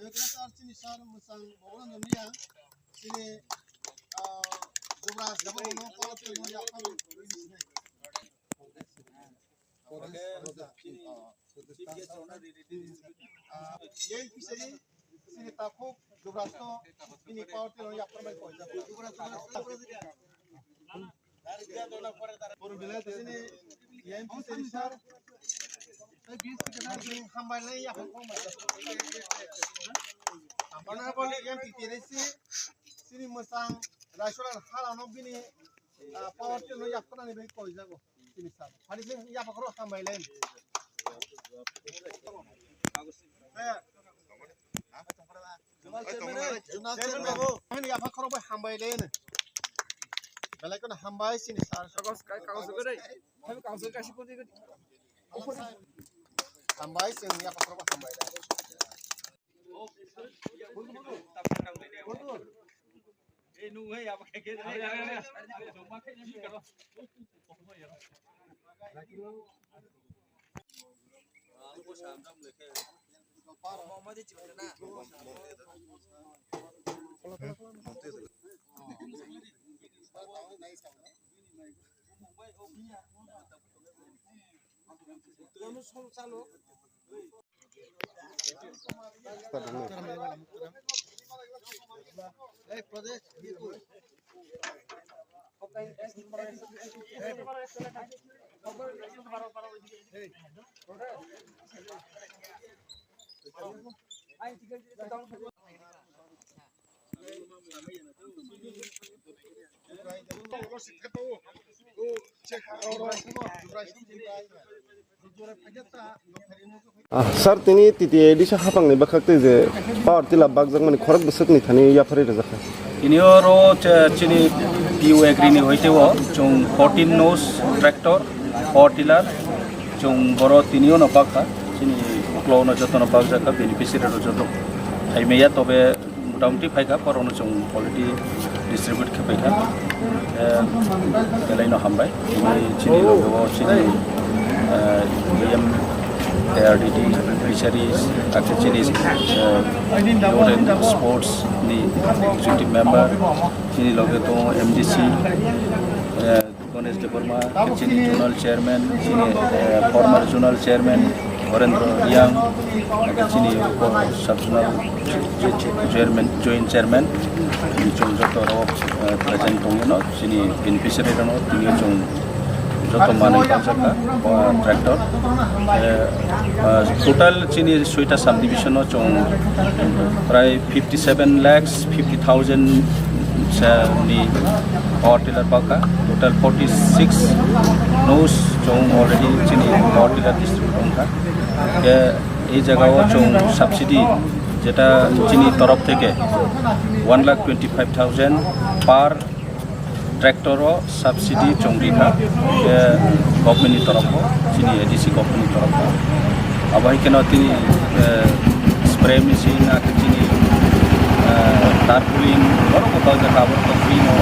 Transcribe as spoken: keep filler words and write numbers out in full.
Inaugurator chini sir mwchang Boboro Nondiya, chini, ah, Jubra Jabal Bono Power Table no yapha. Yang kisari chini takhuk Jubra Sto chini Power Table no yapha mai koi. Jubra Sto. Puro belai to sini M P sir. Hambai lai ya hambai. Honorable M P T R C sini mwchang Raisulan halano bini, ah, power table no yapkana ni bai koi jago sini sir. Hari sini ya pakro hambai lai. Chairman, chairman, chairman babu. Ani yapha khorok bai hambai le ne. Belai kono hambai sini sir. Kagos, kagos gede. Kami council kasi pun ikut. Hambai sini yapha khorok bai hambai le. Ah, sir, tini T T A D C hapangni bwkhak twi je power tiller bakjakmani khorok bwswkni thani yapharwi rwjakha. Tini oro che-, chini P U agri ni hoite o chwng fourteen nose tractor, power tiller, chwng boro tini o no bakha, chini uklo no joto no bakjakha, beneficiary rok joto. Hai maya tobe motamoti phaikha, borokno chwng already distribute khe phaikha. Eh, belai no hambai. Tini chini logo chini, eh, B M, A R D D, fisheries, akhe chini, eh, youth and sports ni executive member, chini loge tongo M D C, eh, Ganesh Debbarma, chini zonal chairman, chini, eh, former zonal chairman Horendra Riang, chini sub zonal chairman, joint chairman, chwng joto rok, eh, present tongwi no, chini beneficiary rok no, tini chwng joto manwi paljak kha, eh, tractor. Eh, eh, total chini soita subdivision no chwng prai fifty seven lakhs fifty thousand ni power tiller pakha, total forty six nose chwng already chini power tiller distribute wngkha. Khe ei jagao chwng subsidy jeta chini torof theke one lakh twenty five thousand per tractor o subsidy chwng rikha, khe government ni torof o, chini A D C government ni torof o. Abo hai kheno tini, eh, spray machine, akhe chini, eh, tarpaulin, borok bo tongjakha, aborok no free no